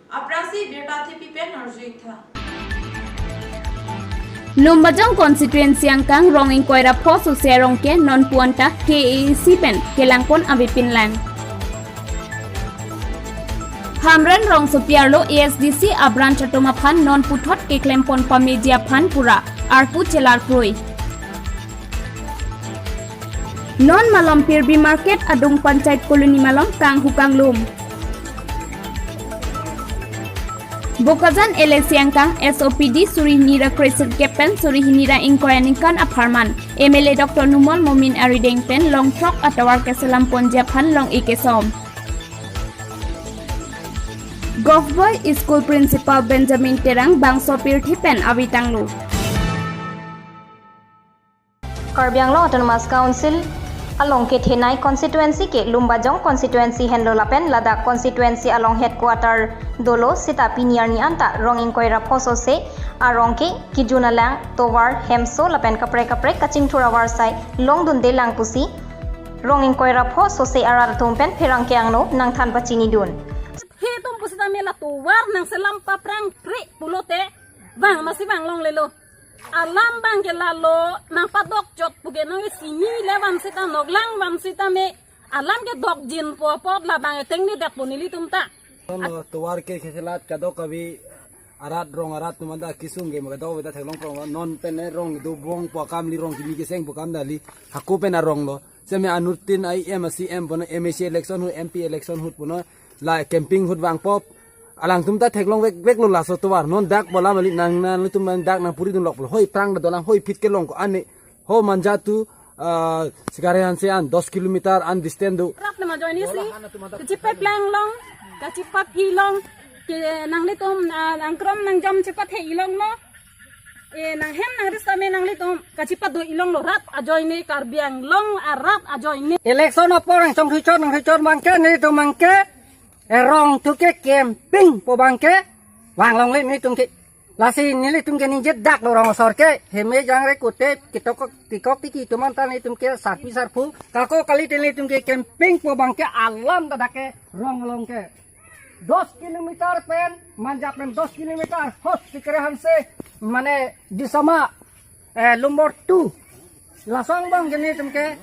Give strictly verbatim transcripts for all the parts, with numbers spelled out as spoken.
Aphrangsi birta thepi pen arju-ik tha. Lumbajong constituency angkang Rong ingkoi ra pho Sose arong ke non pu anta K A A C pen kelangpon avepinlang. Hamren rongsopi arlo A S D C a-branch atum aphan non puthot keklempon pameji aphan pura arpu chelarkroi. Non malom Pirbi Market adung Panchayat Colony malom kanghu kanglum. Bokajan L A C angkang S O P D suri hini ra kre-sirkep pen suri hini ra ingkoi aningkan apharman M L A Doctor Numal Momin arideng pen longthrok atovar keselam ponji aphan long-e kesom. Govt Boys School Principal Benjamin Terang bangso pirthe pen avi tanglo. Karbi Anglong Autonomous Council along kethenei constituency ke Lumbajong constituency henlo lapen ladak constituency along headquarter dolo seta pini arni anta Rong ingkoi ra pho Sose arong ke kejun alang, tovar, hemso lapen kaprek kaprek kachingthur avarsai longdunde lang pusi Rong ingkoi ra pho Sose arat atum pen pherangke angno nangthan pachinidun. He atum pusitame la tovar nangselam paphrang pre pulote vang masi vang longlelo. Alam abang ke lalo nangpadok chot pu ke nang sini le van seta noklang van seta me alam ke dokjinpo apot labang eteng ni dak pu nelitum ta. Tono tovar ke keselat kadokave arat rong arat atum anta kesung ke ma kadokave ta theklong prong lo. Non pen ne rong do bong pu akam li, rong kimi keseng pu akam dali hako pen arong lo. Seme anuttin I M a C M puno, M A C election ahut, M P election ahut puno, la campaign ahut vangpo. Alangtum ta theklong vek vek lo laso tovar. Non dak bola mali nang nanglitum nang dak nangpuri dunlok pulo. Hoi phrang da dolang, hoi phit kelong ko ane. Ho Manja to, ah, Sikari Hanse an dos kilometer an distance do. Rat nama join isi. Kachipat lang long, kachipat hi long. Ke nanglitum, ah, nangkrom nangjom chipat he ilong lo. E, nanghem nangri same nanglitum kachipat do ilong lo, rat ajoine, Karbi Anglong arat ajoine. Election apor nangchongthuchot nangthuchot abang ke nelitum abang ke, e, rong thu ke campaign po abang ke vang longle nelitum ke. Lasi nelitum ke ningje dak lo rong asor ke, heme jangre kote ketok kekok tiki atum anta nelitum ke sarpi sarpo. Kako kali te nelitum ke campaign po abang ke alam ta dak ke rong along ke. Dos kilometer pen, Manja pen dos kilometer, hos Sikari Hanse, mane Disama, eh, Lumbor two. Lason abang ke nelitum ke,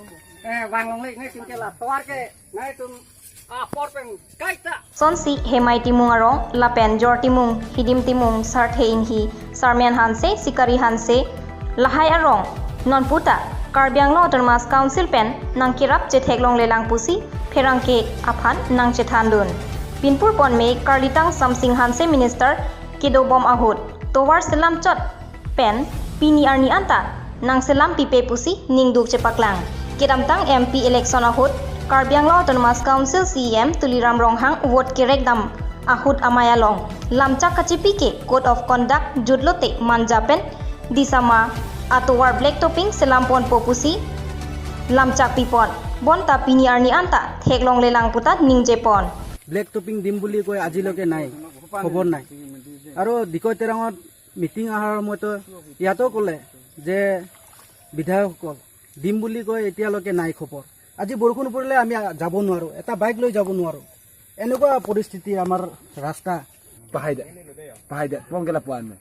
eh, vang longle nelitum ke la tovar ke, nelitum apor pen kaita. Sonsi Hemai Timung arong, lapen Jor Timung, Hidim Timung, Sarthe Inghi, Sarmen Hanse, Sikari Hanse, lahai arong non puta Karbi Anglong Autonomous Council pen nangkerap chetheklongle lang pusi pherangke aphan nangchethandun. Pinpur ponme karlitang Samsing Hanse minister kedobom ahut tovar selam chot pen pini arni anta nangselam pipe pusi ningduk chepaklang. Kedamtang M P election ahut Karbi Anglong Autonomous Council C E M Tuliram Ronghang vote kerek dam ahut amei along lamchak kachipi ke code of conduct jutlote Manja pen Disama atovar black topping selam ponpo pusi lamchak pipon. Bonta pini arni anta theklongle lang puta ningjepon. Blake topping দিম বুলি কৈ আজিলৈকে নাই, খবৰ নাই। আৰু ডিকৈ তেৰাঙত মিটিং অহাৰ সময়তো ইয়াতো ক'লে যে বিধায়কসকল দিম বুলি কৈ এতিয়ালৈকে নাই খবৰ। আজি বৰষুণ পৰিলে আমি যাব নোৱাৰোঁ, এটা বাইক লৈ যাব নোৱাৰোঁ। এনেকুৱা পৰিস্থিতি আমাৰ ৰাস্তা। Pahai da, pahai da, pong ke lapuan me.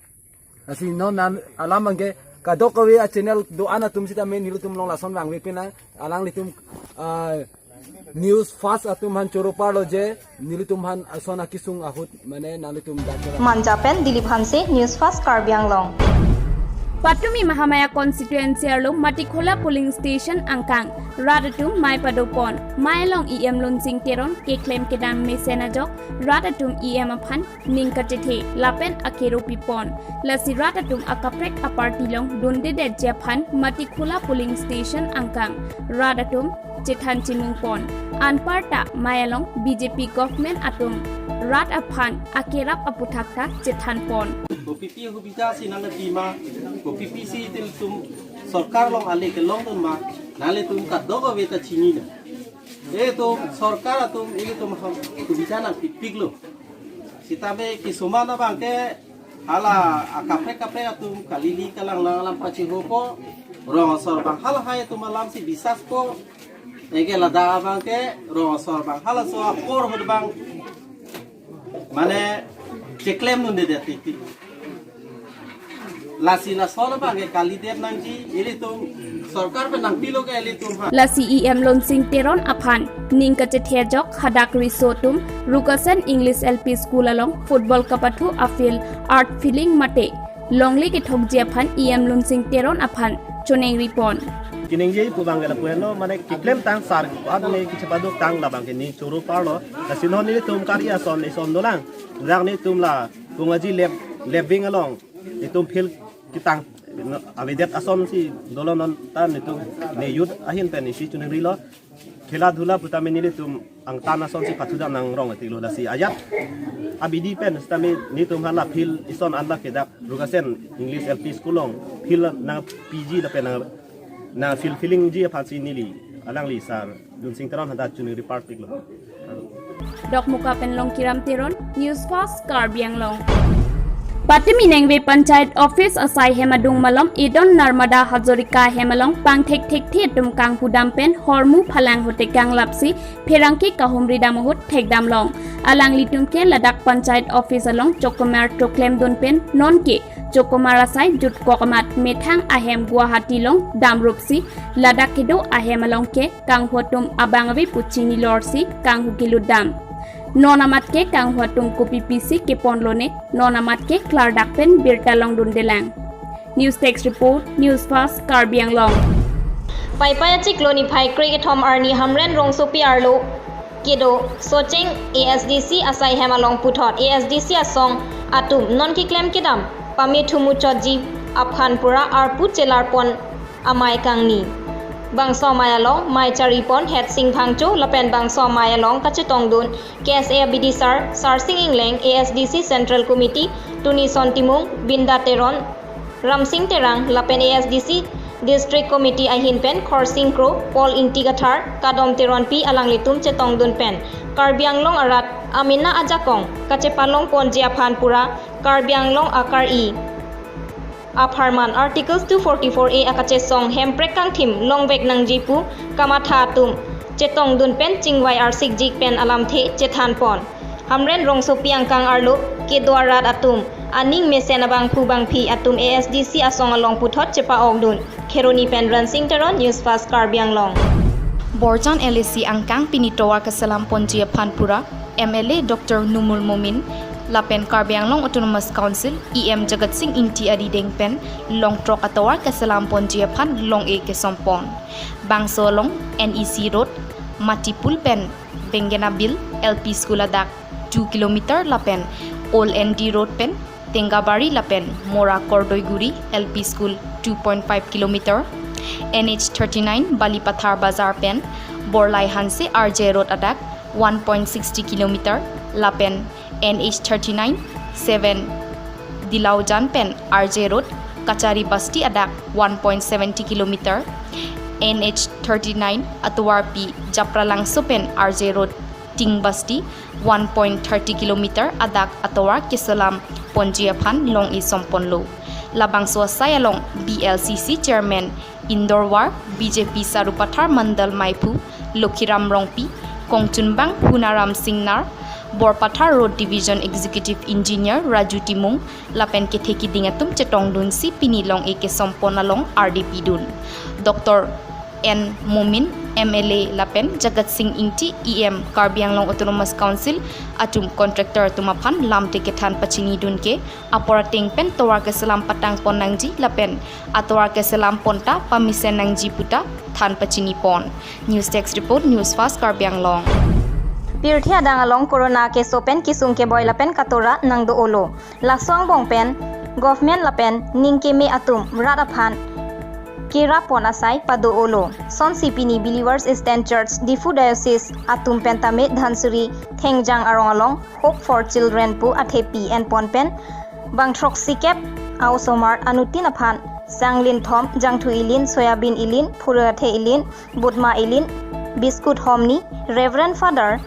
Lasi non nan alam abang ke kadokave a-channel do-an atum sitame nelitum along lason vangvepinlang, alanglitum, ah, News First atum aphan choro parlo je nelitum aphan ason akesung ahut mane nanglitum dak choro. Manja pen Dilip Hanse, News First Karbi Anglong. Patumi Mahamaya constituency arlo Matikhola polling station angkang rat atum mei padopon. Mei along E M Lunsing Teron keklem kedam mesen ajok rat atum E M aphan ning kachethe lapen akero pipon. Lasi rat atum akaprek a-party along dundedetji aphan Matikhola polling station angkang rat atum chethan chimungpon. Anparta mei along B J P government atum rat aphan akerap aputhak ta chethanpon. Kopipi hubija si nangpima, kopipi si ilitum sorkar along ale kelongdun ma, nanglitum kadokave ta chinine. Etum sorkar atum ilitum ham hubija nangpipiklo. Sitame kisuman abang ke hala akaprek kaprek atum kalili kalanglang alam pachihopo, rong asor abang halahai atum alam si bisaspo. Eke ladak abang ke rong asor abang halaso apor ahut abang mane Cheklem dunde det titi. Lasi lason abang ke kalidet nangji, ilitum sorkar pen nangpilo ke ilitum ha. Lasi E M Lunsing Teron aphan ning kachethe ajok hadak riso atum Rukasen English L P School along football kapathu a-field earth filling mate longle kethokji aphan E M Lunsing Teron aphan choningri pon. Kiningje pu abang ke lapu henlo, mane keklemtang sar an ne kachepaduk tang labang ke ne choro parlo. Lasi non nelitum kari ason ison dolang. Dak nelitum la Kungajili left, left wing along nelitum field ketang avedet asonsi dolo, non ta nelitum ne youth ahin pen isi choningrilo. Khela dhula putame nelitum angtan asonsi pathudam nangrong tiklo, lasi ajat abidi pen sitame nelitum hala field ison an la ke dak Rukasen English L P School along field nangpiji lapen nang, nang field filling ji aphansi neli alangli sar Lunsing Teron hadak choningri partiklo. Dokmoka pen Longkiram Teron, News Fast Karbi Anglong. Patimi nengve Panchayat Office asai hem adung malom Idon Narmada Hazarika hem along pangthek thekthe atum kanghudam pen hormu phalang hotekang lapsi pherangke kahumri dam ahut thekdam long. Alanglitum ke ladak Panchayat Office along chokomar toklem dun pen nonke chokomar asai jutkok amat methang ahem Guwahati along damrupsi ladak kedo ahem along ke kanghu atum abang ave pu chini lorsi kanghu kelutdam. Non amat ke kanghu atum kopi pisi keponlone, non amat ke klardak pen birta longdundelang. News Desk Report, News Fast Karbi Anglong. Paipai achiklo niphai kre-kethom arni Hamren Rongsopi arlo kedo Socheng A S D C asai hem along puthot A S D C asong atum non keklem kedam pamethu muchotji aphan pura arpu chelar pon amei kangni. Bangso amei along mei chari pon Hetsing Phangcho lapen bangso amei along kachetongdun K S A abidisar Sarsing Engleng, A S D C Central Committee Tunison Timung, Binda Teron, Ramsing Terang lapen A S D C District Committee ahin pen Khorsing Kro, Paul Ingti Kathar, Kadom Teronpi alanglitum chetongdun pen Karbi Anglong arat amena ajakong kachepalong ponji aphan pura Karbi Anglong akari apharman Articles two forty-four A akachesong hemprek kangthim longvek nangji pu kamatha atum chetongdun pen chingvai arsikjik pen alamthe chethan pon. Hamren Rongsopi angkang arlo kedo arat atum aning mesen abangphu bangphi atum A S D C asong along puthot chepa-okdun. Kheroni pen Ransing Teron, News Fast Karbi Anglong. Borjan L A C angkang pini tovar keselam ponji aphan pura M L A Doctor Numul Momin lapen Karbi Anglong Autonomous Council E M Jagat Sing Ingti arideng pen longthrok atovar keselam ponji aphan long-e kesom pon. Bangso along N E C Road, Matipul pen Bengenabil L P School adak two kilometer lapen Old N D Road pen Tengabari lapen Mora Kordoiguri L P School two point five kilometer, N H thirty-nine Balipathar Bazar pen Borlai Hanse R J Road adak one point sixty kilometer lapen N H thirty-nine seven Dilaujan pen R J Road Kachari Basti adak one point seventy kilometer, N H thirty-nine atovarpi Japralangso pen R J Road Ting Basti one point thirty kilometer adak atovar keselam ponji aphan long-e som ponlo. Labangso asai along B L C C Chairman Indorwar, B J P Sarupathar Mandal Meiphu Lokhiram Rongpi, kongchunbang Hunaram Singnar, Borpathar Road Division Executive Engineer Raju Timung lapen kethe kiding atum chetongdunsi pini long-e kesom pon along ardi pidun. Doctor N Momin, M L A lapen Jagat Sing Ingti, E M Karbi Anglong Autonomous Council atum contractor atum aphan lamthe kethan pachinidun ke apor ateng pen tovar keselam patang pon nangji lapen atovar keselam pon ta pamesen nangji puta than pachini pon. News Desk Report, News Fast Karbi Anglong. Pirthe adang along corona keso pen kesung keboi lapen katora nangdo-olo. Laso angbong pen government lapen ning keme atum rat aphan kerap pon asai pado-olo. Sonsi pini Believers Eastern Church Diphu Diocese atum pen tame Dhansiri Thengjang arong along Hope for Children pu athepi enpon pen bang throksi kep a-osomar anuttin aphan sanglin thom, jangthu ilin, soyabin ilin, phurui athe ilin, butma ilin, biscuit homni, Reverend Father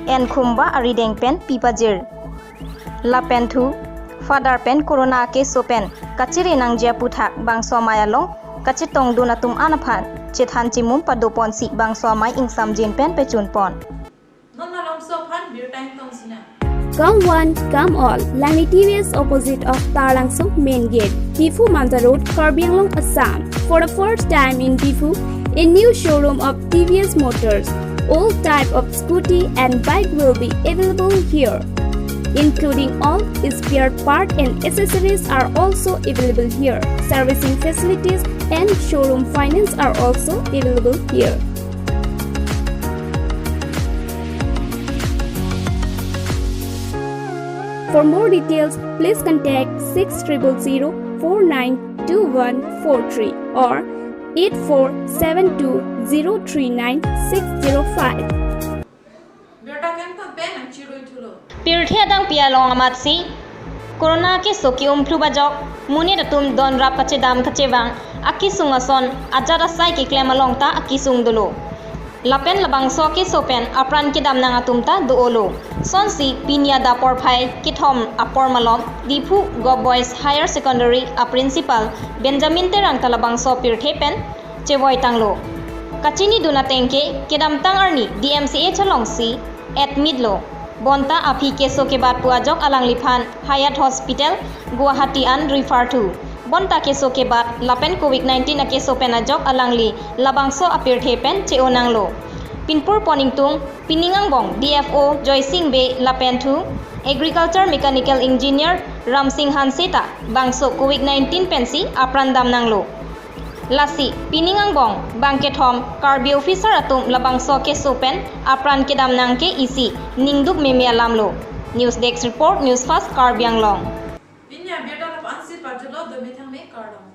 N Khumba arideng pen pipajir. Lapen thu Father pen corona keso pen kachiri nangji aputhak bangso amei along kachetongdun atum an aphan chethan chimum pado ponsi bangso amei ingsamjin pen pechun pon. Non malomso aphan birta ingtong sinang. Come one, come all. Langni T V S opposite of Taralangso main gate, Diphu Manta Road, Karbi Anglong, Assam. For the first time in Diphu, a new showroom of T V S Motors. All type of scooty and bike will be available here, including all spare part and accessories are also available here. Servicing facilities and showroom finance are also available here. For more details, please contact six triple zero four nine two one four three or eight four seven two zero three nine six zero five. Birta kangton pen nangchiruithulo. Pirthe adang pi along amatsi Corona keso ke-umphlu bajok, monit atum donrap kachedam kachevang, akesung ason, ajat asai keklem along ta akesung dolo. Lapen labangso keso pen apran kedam nang atum ta do-olo. Sonsi pini adap porphai kethom apor malom Diphu Govt Boys Higher Secondary a Principal Benjamin Terang ta labangso pirthe pen chevoi tanglo. Kachinidun ateng ke kedamtang arni D M C H alongsi admit lo. Bonta aphi keso kebat pu ajok alangliphan Hayat Hospital, Guwahati an refer thu. Bonta keso kebat lapen Covid nineteen akeso pen ajok alangli labangso apirthe pen che-o nanglo. Pinpur pon ingtung, pining angbong D F O Joysing Bey lapen thu Agriculture Mechanical Engineer Ramsing Hanse ta bangso Covid nineteen pensi apran dam nanglo. Lasi pining angbong bangkethom Karbi officer atum labangso keso pen apran kedam nang ke isi ningduk meme alam lo. News Desk Report, News Fast Karbi Anglong. Pini abirta lapu-ansi pajutlo, domi thangme, kardom.